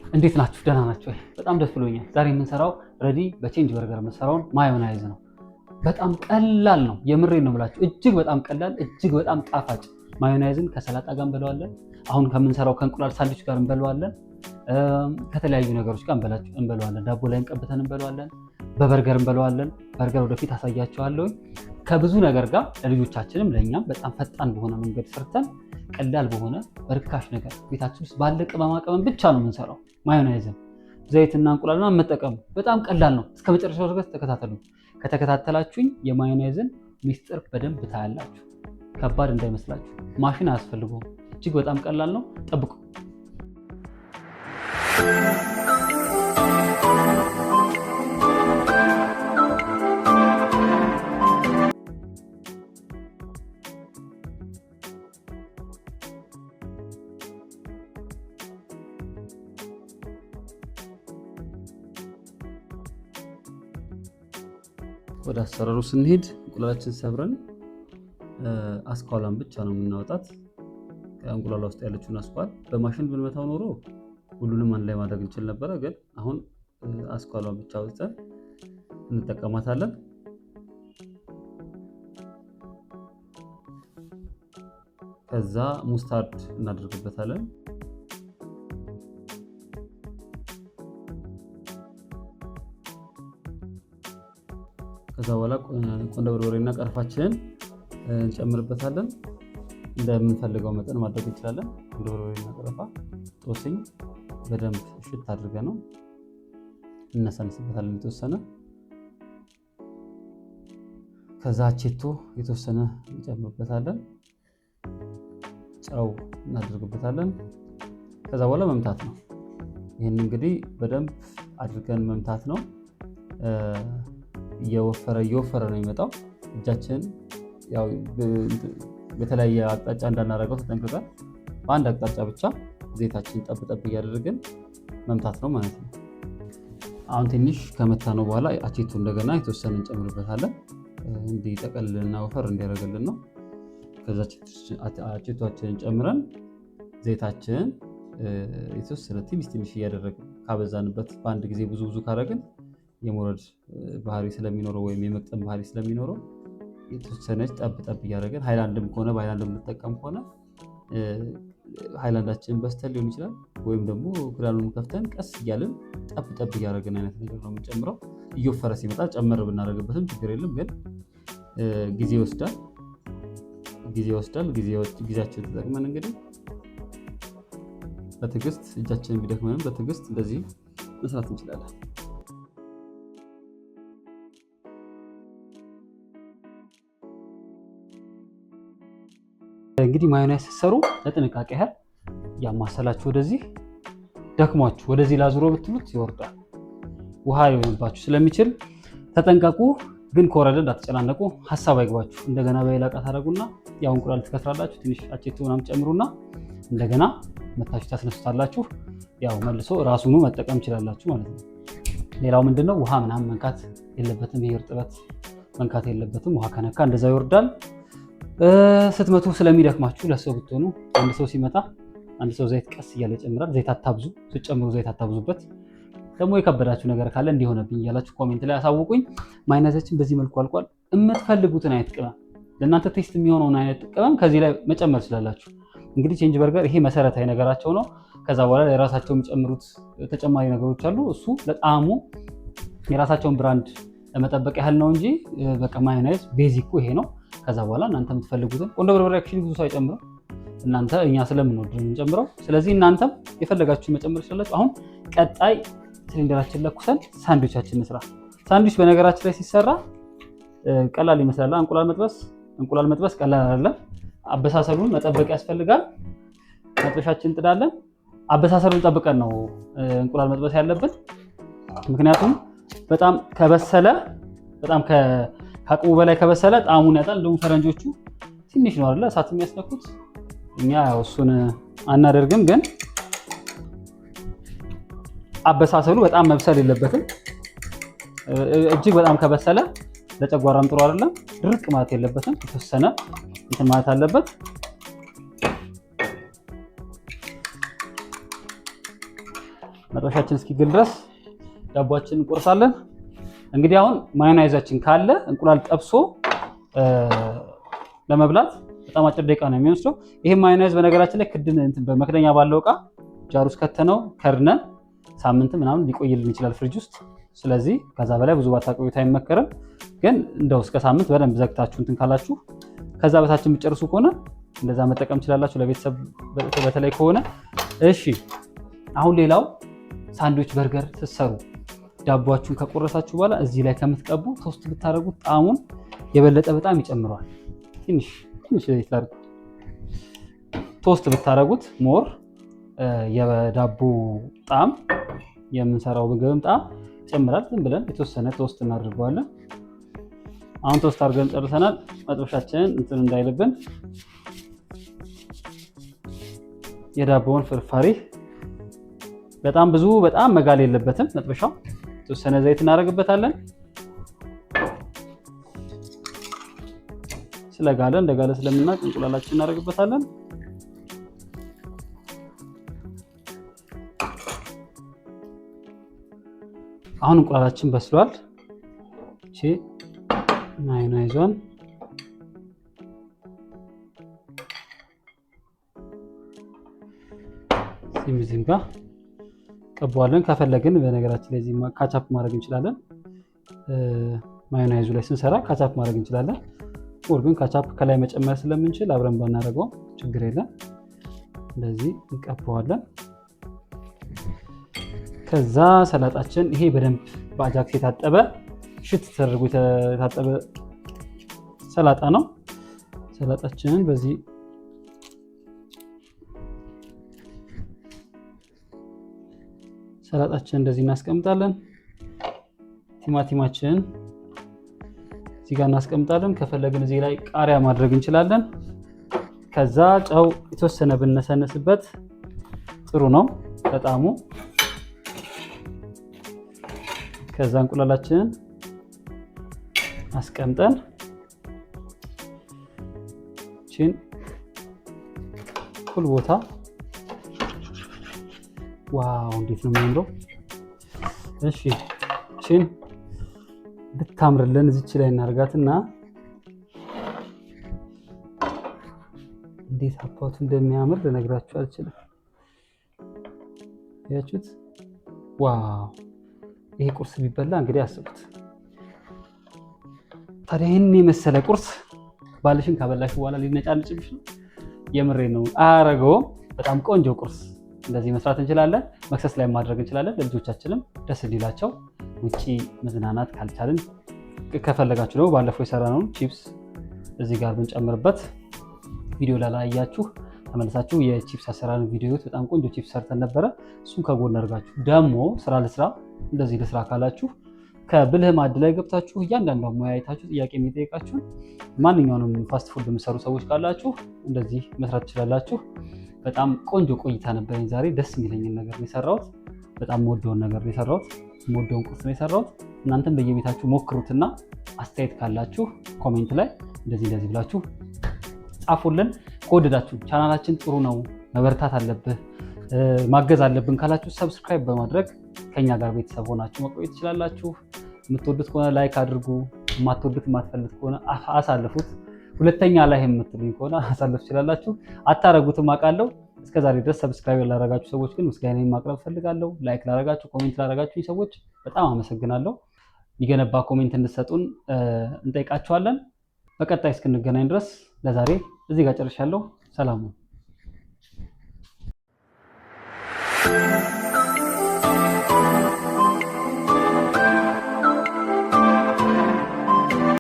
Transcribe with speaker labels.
Speaker 1: እንዴት ናችሁ? ደህና ናችሁ? በጣም ደስ ብሎኛል። ዛሬ የምንሰራው ረዲ በቼንጅ በርገር የምንሰራውን ማዮናይዝ ነው። በጣም ቀላል ነው። የምሬን ነው የምላችሁ። እጅግ በጣም ቀላል፣ እጅግ በጣም ጣፋጭ ማዮናይዝን ከሰላጣ ጋር እንበለዋለን። አሁን ከምንሰራው ከእንቁላል ሳንድዊች ጋር እንበለዋለን። ከተለያዩ ነገሮች ጋር እንበለዋለን። ዳቦ ላይ እንቀብተን እንበለዋለን። በበርገር እንበለዋለን። በርገር ወደፊት አሳያቸዋለሁ። ከብዙ ነገር ጋር ለልጆቻችንም ለእኛም በጣም ፈጣን በሆነ መንገድ ሰርተን ቀላል በሆነ በርካሽ ነገር ቤታችን ውስጥ ባለ ቅመማ ቅመም ብቻ ነው የምንሰራው። ማዮናይዝን ዘይትና እንቁላልና መጠቀም በጣም ቀላል ነው። እስከ መጨረሻው ድረስ ተከታተሉ። ከተከታተላችሁኝ የማዮናይዝን ሚስጥር በደንብ ታያላችሁ። ከባድ እንዳይመስላችሁ፣ ማሽን አያስፈልገውም። እጅግ በጣም ቀላል ነው። ጠብቁ። ወደ አሰራሩ ስንሄድ እንቁላላችን ሰብረን አስኳሏን ብቻ ነው የምናወጣት። ከእንቁላሏ ውስጥ ያለችውን አስኳል በማሽን ብንመታው ኖሮ ሁሉንም አንድ ላይ ማድረግ እንችል ነበረ። ግን አሁን አስኳሏን ብቻ አውጥተን እንጠቀማታለን። ከዛ mustard እናደርግበታለን። ከዛ በኋላ ቆንዶ በርበሬና ቀረፋችንን እንጨምርበታለን። እንደምንፈልገው መጠን ማድረግ እንችላለን። ቆንዶ በርበሬና ቀረፋ፣ ጦስኝ በደንብ እሽት አድርገን ነው እናሳንስበታለን የተወሰነ። ከዛ አቼቶ የተወሰነ እንጨምርበታለን። ጨው እናደርግበታለን። ከዛ በኋላ መምታት ነው። ይህን እንግዲህ በደንብ አድርገን መምታት ነው። እየወፈረ እየወፈረ ነው የሚመጣው። እጃችን ያው በተለያየ አቅጣጫ እንዳናደርገው ተጠንቅቀን በአንድ አቅጣጫ ብቻ ዘይታችን ጠብ ጠብ እያደረግን መምታት ነው ማለት ነው። አሁን ትንሽ ከመታ ነው በኋላ አቼቶ እንደገና የተወሰነ እንጨምርበታለን። እንዲጠቀልልና ወፈር እንዲያደርግልን ነው። ከዛ አቼቷችንን ጨምረን ዘይታችንን የተወሰነ ትንሽ ትንሽ እያደረግን ካበዛንበት በአንድ ጊዜ ብዙ ብዙ ካደረግን የመውረድ ባህሪ ስለሚኖረው ወይም የመቅጠን ባህሪ ስለሚኖረው የተወሰነች ጠብ ጠብ እያደረግን ሃይላንድም ከሆነ በሃይላንድ የምንጠቀም ከሆነ ሃይላንዳችንን በስተን ሊሆን ይችላል። ወይም ደግሞ ክዳኑን ከፍተን ቀስ እያልን ጠብ ጠብ እያደረግን አይነት ነገር ነው የምንጨምረው። እየወፈረ ሲመጣ ጨመር ብናደርግበትም ችግር የለም፣ ግን ጊዜ ይወስዳል። ጊዜ ይወስዳል። ጊዜያችንን ተጠቅመን እንግዲህ በትዕግስት እጃችንን ቢደክመንም በትዕግስት እንደዚህ መስራት እንችላለን። እንግዲህ ማዮናይዝ ስትሰሩ ለጥንቃቄ ያህል ያማሰላችሁ ወደዚህ ደክሟችሁ ወደዚህ ላዙሮ ብትሉት ይወርዳል፣ ውሃ ሊሆንባችሁ ስለሚችል ተጠንቀቁ። ግን ከወረደ እንዳትጨናነቁ፣ ሀሳብ አይግባችሁ። እንደገና በሌላ ዕቃ ታደርጉና ያው እንቁላል ትከስራላችሁ። ትንሽ አቼቶ ምናምን ጨምሩና እንደገና መታችሁ ታስነሱታላችሁ። ያው መልሶ ራሱኑ መጠቀም ትችላላችሁ ማለት ነው። ሌላው ምንድነው ውሃ ምናምን መንካት የለበትም። ይሄ እርጥበት መንካት የለበትም። ውሃ ከነካ እንደዛ ይወርዳል። ስትመቱ ስለሚደክማችሁ ለሰው ብትሆኑ አንድ ሰው ሲመታ አንድ ሰው ዘይት ቀስ እያለ ይጨምራል። ዘይት አታብዙ። ስትጨምሩ ዘይት አታብዙበት። ደግሞ የከበዳችሁ ነገር ካለ እንዲሆነብኝ እያላችሁ comment ላይ አሳውቁኝ። ማዮናይዛችን በዚህ መልኩ አልቋል። የምትፈልጉትን አይነት ቅመም ለእናንተ taste የሚሆነውን አይነት ቅመም ከዚህ ላይ መጨመር ትችላላችሁ። እንግዲህ ቼንጅ በርገር ይሄ መሰረታዊ ነገራቸው ነው። ከዛ በኋላ የራሳቸው የሚጨምሩት ተጨማሪ ነገሮች አሉ። እሱ ለጣዕሙ የራሳቸውን brand ለመጠበቅ ያህል ነው እንጂ በቃ ማዮናይዝ basic ኩ ይሄ ነው። ከዛ በኋላ እናንተ የምትፈልጉትን ቆንዶ በርበሬ actually ብዙ ሰው አይጨምርም። እናንተ እኛ ስለምንወድ ነው የምንጨምረው። ስለዚህ እናንተም የፈለጋችሁ መጨመር ትችላላችሁ። አሁን ቀጣይ ሲሊንደራችን ለኩሰን ሳንድዊቻችን እንስራ። ሳንድዊች በነገራችን ላይ ሲሰራ ቀላል ይመስላል። እንቁላል መጥበስ ቀላል አይደለም። አበሳሰሉን መጠበቅ ያስፈልጋል። መጥበሻችን እንጥዳለን። አበሳሰሉን ጠብቀን ነው እንቁላል መጥበስ ያለብን። ምክንያቱም በጣም ከበሰለ በጣም ከአቅሙ በላይ ከበሰለ ጣዕሙን ያጣል። እንደውም ፈረንጆቹ ትንሽ ነው አይደለ እሳት የሚያስነኩት። እኛ ያው እሱን አናደርግም፣ ግን አበሳሰሉ በጣም መብሰል የለበትም። እጅግ በጣም ከበሰለ ለጨጓራም ጥሩ አይደለም። ድርቅ ማለት የለበትም። የተወሰነ እንትን ማለት አለበት። መጥበሻችን እስኪግል ድረስ ዳቧችንን እንቆርሳለን። እንግዲህ አሁን ማዮናይዛችን ካለ እንቁላል ጠብሶ ለመብላት በጣም አጭር ደቂቃ ነው የሚወስደው። ይሄ ማዮናይዝ በነገራችን ላይ ክድን እንትን በመክደኛ ባለው እቃ jar ውስጥ ከተነው ከድነን ሳምንት ምናምን ሊቆይልን ይችላል ፍሪጅ ውስጥ። ስለዚህ ከዛ በላይ ብዙ ባታቆዩት አይመከርም። ግን እንደው እስከ ሳምንት በደንብ ዘግታችሁ እንትን ካላችሁ ከዛ በታች የምትጨርሱ ከሆነ እንደዛ መጠቀም ትችላላችሁ፣ ለቤተሰብ በተለይ ከሆነ። እሺ አሁን ሌላው ሳንድዊች በርገር ስትሰሩ ዳቧችሁን ከቆረሳችሁ በኋላ እዚህ ላይ ከምትቀቡ toast ብታደርጉት ጣዕሙን የበለጠ በጣም ይጨምረዋል። ትንሽ ትንሽ ዘይት ላድርግ። Toast ብታደርጉት more የዳቦ ጣዕም የምንሰራው ምግብም ጣዕም ይጨምራል። ዝም ብለን የተወሰነ toast እናደርገዋለን። አሁን toast አድርገን ጨርሰናል። መጥበሻችንን እንትን እንዳይልብን የዳቦውን ፍርፋሪ በጣም ብዙ በጣም መጋል የለበትም መጥበሻው። የተወሰነ ዘይት እናደርግበታለን። ስለጋለ እንደጋለ ስለምናውቅ እንቁላላችን እናደርግበታለን። አሁን እንቁላላችን በስሏል። እቺ ማዮናይዟን እዚህም ጋር ቀባዋለን። ከፈለግን በነገራችን ላይ እዚህ ካቻፕ ማድረግ እንችላለን። ማዮናይዙ ላይ ስንሰራ ካቻፕ ማድረግ እንችላለን። or ግን ካቻፕ ከላይ መጨመር ስለምንችል አብረን ባናደርገው ችግር የለም። እንደዚህ እንቀባዋለን። ከዛ ሰላጣችን ይሄ በደንብ በአጃክስ የታጠበ ሽት ተደርጎ የታጠበ ሰላጣ ነው። ሰላጣችንን በዚህ ሰላጣችንን እንደዚህ እናስቀምጣለን። ቲማቲማችንን እዚህ ጋር እናስቀምጣለን። ከፈለግን እዚህ ላይ ቃሪያ ማድረግ እንችላለን። ከዛ ጨው የተወሰነ ብነሰንስበት ጥሩ ነው ለጣዕሙ። ከዛ እንቁላላችንን አስቀምጠን ቺን እኩል ቦታ wow እንዴት ነው የሚያምረው! እሺ ቺን ብታምርልን እዚች ላይ እናርጋትና እንዴት አባቱ እንደሚያምር ልነግራችሁ አልችልም። ያችሁት wow! ይሄ ቁርስ ቢበላ እንግዲህ አስቡት። ታዲያ ይህን የመሰለ ቁርስ ባልሽን ካበላሽ በኋላ ሊነጫነጭብሽ ነው። የምሬ ነው፣ አያረገውም። በጣም ቆንጆ ቁርስ እንደዚህ መስራት እንችላለን። መክሰስ ላይ ማድረግ እንችላለን። ለልጆቻችንም ደስ እንዲላቸው ውጪ መዝናናት ካልቻልን ከፈለጋችሁ ደግሞ ባለፈው የሰራነውን ቺፕስ እዚህ ጋር ብንጨምርበት፣ ቪዲዮ ላላያችሁ ተመልሳችሁ የቺፕስ አሰራርን ቪዲዮ፣ በጣም ቆንጆ ቺፕስ ሰርተን ነበረ። እሱን ከጎን አድርጋችሁ ደግሞ ስራ ልስራ እንደዚህ ልስራ ካላችሁ ከብልህ ማዕድ ላይ ገብታችሁ እያንዳንዷ ሙያ አይታችሁ ጥያቄ የሚጠይቃችሁን ማንኛውንም fast food የምሰሩ ሰዎች ካላችሁ እንደዚህ መስራት ትችላላችሁ። በጣም ቆንጆ ቆይታ ነበረኝ ዛሬ። ደስ የሚለኝን ነገር ነው የሰራሁት። በጣም የምወደውን ነገር ነው የሰራሁት። የምወደውን ቁርስ ነው የሰራሁት። እናንተም በየቤታችሁ ሞክሩትና አስተያየት ካላችሁ comment ላይ እንደዚህ እንደዚህ ብላችሁ ጻፉልን። ከወደዳችሁ ቻናላችን ጥሩ ነው፣ መበርታት አለብህ፣ ማገዝ አለብን ካላችሁ subscribe በማድረግ ከኛ ጋር ቤተሰብ ሆናችሁ መቆየት ትችላላችሁ። የምትወዱት ከሆነ like አድርጉ። የማትወዱት የማትፈልጉት ከሆነ አሳልፉት። ሁለተኛ ላይ የምትሉኝ ከሆነ አሳልፍ ትችላላችሁ። አታረጉትም አውቃለሁ። እስከዛሬ ድረስ subscribe ላደረጋችሁ ሰዎች ግን ምስጋናዬን ማቅረብ እፈልጋለሁ። Like ላደረጋችሁ፣ comment ላደረጋችሁ ሰዎች በጣም አመሰግናለሁ። የሚገነባ comment እንድትሰጡን እንጠይቃችኋለን። በቀጣይ እስክንገናኝ ድረስ ለዛሬ እዚህ ጋር ጨርሻለሁ። ሰላም ሁኑ።